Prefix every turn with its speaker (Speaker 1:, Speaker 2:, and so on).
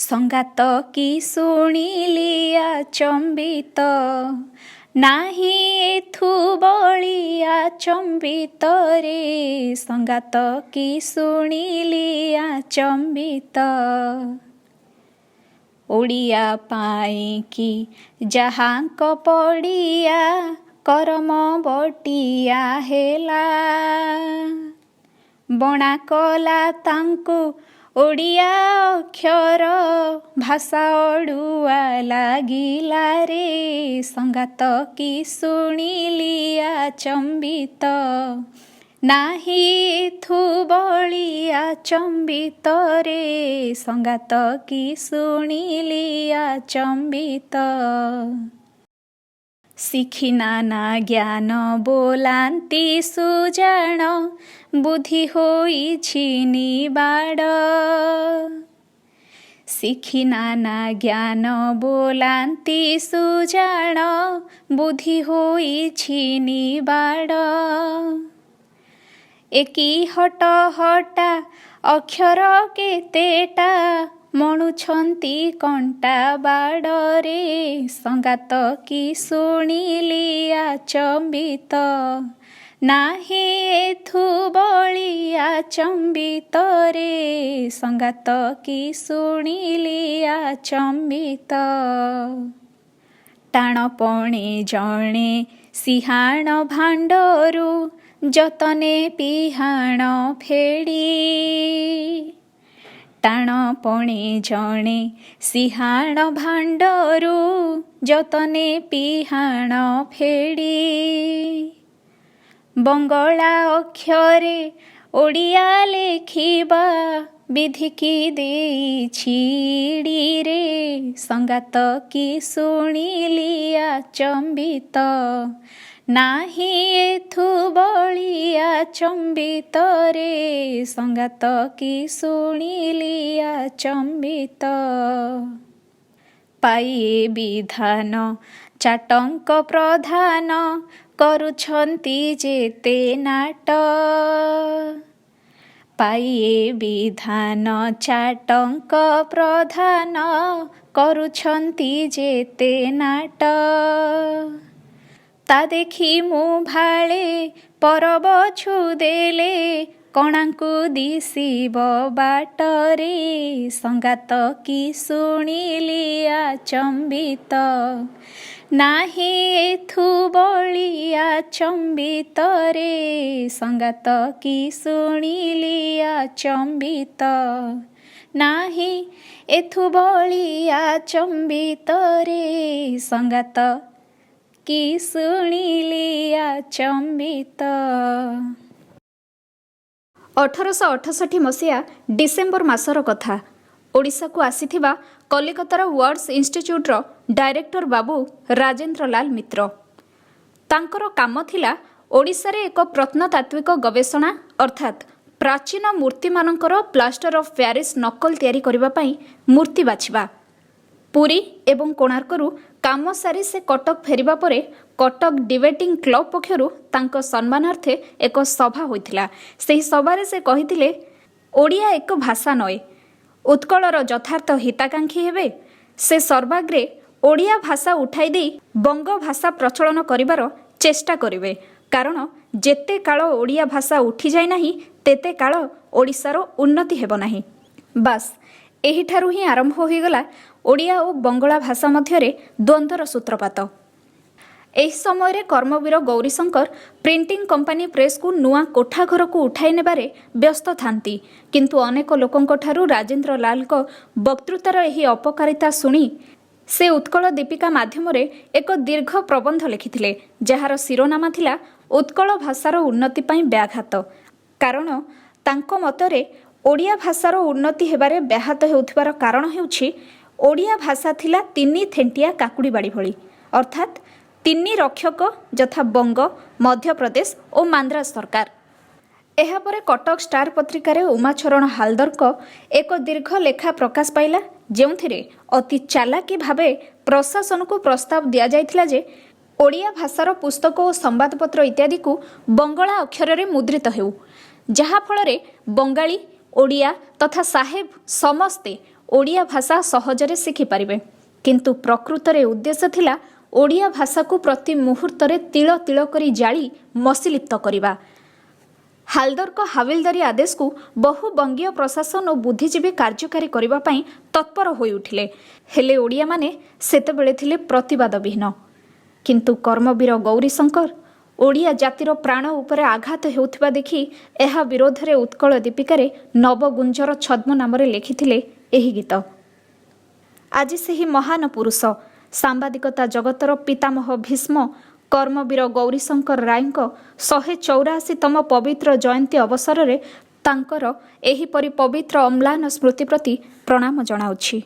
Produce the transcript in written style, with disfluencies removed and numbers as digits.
Speaker 1: ସଙ୍ଗାତ କି ଶୁଣିଲି ଆଚମ୍ବିତ, ନାହିଁ ଏଥୁ ବଳି ଆଚମ୍ବିତ ରେ। ସଙ୍ଗାତ କି ଶୁଣିଲି ଆଚମ୍ବିତ। ଓଡ଼ିଆ ପାଇଁକି ଯାହାଙ୍କ ପଡ଼ିଆ କରମ ବଟିଆ ହେଲା, ବଣା କଲା ତାଙ୍କୁ ଓଡ଼ିଆ ଅକ୍ଷର, ଭାଷା ଅଡ଼ୁଆ ଲାଗିଲା ରେ। ସଙ୍ଗାତ କି ଶୁଣିଲି ଆଚମ୍ବିତ, ନାହିଁ ଏଥୁ ବଳି ଆଚମ୍ବିତ ରେ। ସଙ୍ଗାତ କି ଶୁଣିଲି ଆଚମ୍ବିତ। ଶିଖି ନାନା ଜ୍ଞାନ ବୋଲାନ୍ତି ସୁଜାଣ, ବୁଦ୍ଧି ହୋଇଛି ନିବାଡ଼। ଶିଖି ନାନା ଜ୍ଞାନ ବୋଲାନ୍ତି ସୁଜାଣ, ବୁଦ୍ଧି ହୋଇଛି ନିବାଡ଼। ଏକି ହଟ ହଟା ଅକ୍ଷର କେତେଟା, ମଣୁଛନ୍ତି କଣ୍ଟା ବାଡ଼ରେ। ସଙ୍ଗାତ କି ଶୁଣିଲି ଆଚମ୍ବିତ, ନାହିଁ ଏଥୁ ବଳି ଆଚମ୍ବିତ ରେ। ସଙ୍ଗାତ କି ଶୁଣିଲି ଆଚମ୍ବିତ। ଟାଣ ପଣେ ଜଣେ ସିହାଣ ଭାଣ୍ଡରୁ, ଯତନେ ପିହାଣ ଫେଡ଼ି। ଟାଣ ପଣେ ଜଣେ ସିହାଣ ଭାଣ୍ଡରୁ, ଯତନେ ପିହାଣ ଫେଡ଼ି। ବଙ୍ଗଳା ଅକ୍ଷରେ ଓଡ଼ିଆ ଲେଖିବା, ବିଧିକି ଦେଇଛି ରେ। ସଙ୍ଗାତ କି ଶୁଣିଲି ଆଚମ୍ବିତ, ନାହିଁ ଏଥୁ ବଳି ଆଚମ୍ବିତ ରେ। ସଙ୍ଗାତ କି ଶୁଣିଲି ଆଚମ୍ବିତ। ପାଇ ଏ ବିଧାନ ଚାଟଙ୍କ ପ୍ରଧାନ, କରୁଛନ୍ତି ଯେତେ ନାଟ। ପାଇ ଏ ବିଧାନ ଚାଟଙ୍କ ପ୍ରଧାନ, କରୁଛନ୍ତି ଯେତେ ନାଟ। ତା ଦେଖି ମୁଁ ଭାଳେ ପରବ ଛୁଦେଲେ, କଣାଙ୍କୁ ଦିଶିବ ବାଟରେ। ସଙ୍ଗାତ କି ଶୁଣିଲି ଆଚମ୍ବିତ, ନାହିଁ ଏଥୁ ବଳି ଆଚମ୍ବିତ ରେ। ସଙ୍ଗାତ କି ଶୁଣିଲି ଆଚମ୍ବିତ, ନାହିଁ ଏଥୁ ବଳି ଆଚମ୍ବିତ ରେ। ସଙ୍ଗାତ କି ଶୁଣିଲି ଆଚମ୍ବିତ। 1868 ମସିହା ଡିସେମ୍ବର ମାସର କଥା। ଓଡ଼ିଶାକୁ ଆସିଥିବା କଲିକତାର ୱାର୍ଡସ୍ ଇନଷ୍ଟିଚ୍ୟୁଟ୍ର ଡାଇରେକ୍ଟର ବାବୁ ରାଜେନ୍ଦ୍ରଲାଲ ମିତ୍ର। ତାଙ୍କର କାମ ଥିଲା ଓଡ଼ିଶାରେ ଏକ ପ୍ରତ୍ନତାତ୍ତ୍ୱିକ ଗବେଷଣା, ଅର୍ଥାତ୍ ପ୍ରାଚୀନ ମୂର୍ତ୍ତିମାନଙ୍କର ପ୍ଲାଷ୍ଟର ଅଫ୍ ପ୍ୟାରିସ୍ ନକଲ ତିଆରି କରିବା ପାଇଁ ମୂର୍ତ୍ତି ବାଛିବା। ପୁରୀ ଏବଂ କୋଣାର୍କରୁ କାମ ସାରି ସେ କଟକ ଫେରିବା ପରେ କଟକ ଡିବେଟିଂ କ୍ଲବ ପକ୍ଷରୁ ତାଙ୍କ ସମ୍ମାନାର୍ଥେ ଏକ ସଭା ହୋଇଥିଲା। ସେହି ସଭାରେ ସେ କହିଥିଲେ, ଓଡ଼ିଆ ଏକ ଭାଷା ନୁହେଁ। ଉତ୍କଳର ଯଥାର୍ଥ ହିତାକାଂକ୍ଷୀ ହେବେ ସେ ସର୍ବାଗ୍ରେ ଓଡ଼ିଆ ଭାଷା ଉଠାଇ ଦେଇ ବଙ୍ଗ ଭାଷା ପ୍ରଚଳନ କରିବାର ଚେଷ୍ଟା କରିବେ। କାରଣ ଯେତେ କାଳ ଓଡ଼ିଆ ଭାଷା ଉଠିଯାଇ ନାହିଁ, ତେତେ କାଳ ଓଡ଼ିଶାର ଉନ୍ନତି ହେବ ନାହିଁ। ବାସ୍, ଏହିଠାରୁ ହିଁ ଆରମ୍ଭ ହୋଇଗଲା ଓଡ଼ିଆ ଓ ବଙ୍ଗଳା ଭାଷା ମଧ୍ୟରେ ଦ୍ୱନ୍ଦ୍ୱର ସୂତ୍ରପାତ। ଏହି ସମୟରେ କର୍ମବୀର ଗୌରୀଶଙ୍କର ପ୍ରିଣ୍ଟିଂ କମ୍ପାନୀ ପ୍ରେସକୁ ନୂଆ କୋଠା ଘରକୁ ଉଠାଇ ନେବାରେ ବ୍ୟସ୍ତ ଥାନ୍ତି। କିନ୍ତୁ ଅନେକ ଲୋକଙ୍କଠାରୁ ରାଜେନ୍ଦ୍ର ଲାଲଙ୍କ ବକ୍ତୃତାର ଏହି ଅପକାରିତା ଶୁଣି ସେ ଉତ୍କଳ ଦୀପିକା ମାଧ୍ୟମରେ ଏକ ଦୀର୍ଘ ପ୍ରବନ୍ଧ ଲେଖିଥିଲେ, ଯାହାର ଶିରୋନାମା ଥିଲା ଉତ୍କଳ ଭାଷାର ଉନ୍ନତି ପାଇଁ ବ୍ୟାଘାତ। କାରଣ ତାଙ୍କ ମତରେ ଓଡ଼ିଆ ଭାଷାର ଉନ୍ନତି ହେବାରେ ବ୍ୟାହତ ହେଉଥିବାର କାରଣ ହେଉଛି, ଓଡ଼ିଆ ଭାଷା ଥିଲା ତିନି ଥେଣ୍ଟିଆ କାକୁଡ଼ି ବାଡ଼ି ଭଳି, ଅର୍ଥାତ୍ ତିନି ରକ୍ଷକ, ଯଥା ବଙ୍ଗ, ମଧ୍ୟପ୍ରଦେଶ ଓ ମାନ୍ଦ୍ରାଜ ସରକାର। ଏହାପରେ କଟକ ଷ୍ଟାର ପତ୍ରିକାରେ ଉମାଚରଣ ହାଲଦରଙ୍କ ଏକ ଦୀର୍ଘ ଲେଖା ପ୍ରକାଶ ପାଇଲା, ଯେଉଁଥିରେ ଅତି ଚାଲାକି ଭାବେ ପ୍ରଶାସନକୁ ପ୍ରସ୍ତାବ ଦିଆଯାଇଥିଲା ଯେ ଓଡ଼ିଆ ଭାଷାର ପୁସ୍ତକ ଓ ସମ୍ବାଦପତ୍ର ଇତ୍ୟାଦିକୁ ବଙ୍ଗଳା ଅକ୍ଷରରେ ମୁଦ୍ରିତ ହେଉ, ଯାହାଫଳରେ ବଙ୍ଗାଳୀ, ଓଡ଼ିଆ ତଥା ସାହେବ ସମସ୍ତେ ଓଡ଼ିଆ ଭାଷା ସହଜରେ ଶିଖିପାରିବେ। କିନ୍ତୁ ପ୍ରକୃତରେ ଉଦ୍ଦେଶ୍ୟ ଥିଲା ଓଡ଼ିଆ ଭାଷାକୁ ପ୍ରତି ମୁହୂର୍ତ୍ତରେ ତିଳ ତିଳ କରି ଜାଳି ମସିଲିପ୍ତ କରିବା। ହାଲଦରଙ୍କ ହାବିଲଦାରୀ ଆଦେଶକୁ ବହୁ ବଙ୍ଗୀୟ ପ୍ରଶାସନ ଓ ବୁଦ୍ଧିଜୀବୀ କାର୍ଯ୍ୟକାରୀ କରିବା ପାଇଁ ତତ୍ପର ହୋଇଉଠିଲେ। ହେଲେ ଓଡ଼ିଆମାନେ ସେତେବେଳେ ଥିଲେ ପ୍ରତିବାଦବିହୀନ। କିନ୍ତୁ କର୍ମବୀର ଗୌରୀଶଙ୍କର ଓଡ଼ିଆ ଜାତିର ପ୍ରାଣ ଉପରେ ଆଘାତ ହେଉଥିବା ଦେଖି ଏହା ବିରୋଧରେ ଉତ୍କଳ ଦୀପିକାରେ ନବଗୁଞ୍ଜର ଛଦ୍ମନାମରେ ଲେଖିଥିଲେ ଏହି ଗୀତ। ଆଜି ସେହି ମହାନ ପୁରୁଷ, ସାମ୍ବାଦିକତା ଜଗତର ପିତାମହ ଭୀଷ୍ମ କର୍ମବୀର ଗୌରୀଶଙ୍କର ରାୟଙ୍କ 184ତମ ପବିତ୍ର ଜୟନ୍ତୀ ଅବସରରେ ତାଙ୍କର ଏହିପରି ପବିତ୍ର ଅମ୍ଳାନ ସ୍ମୃତି ପ୍ରତି ପ୍ରଣାମ ଜଣାଉଛି।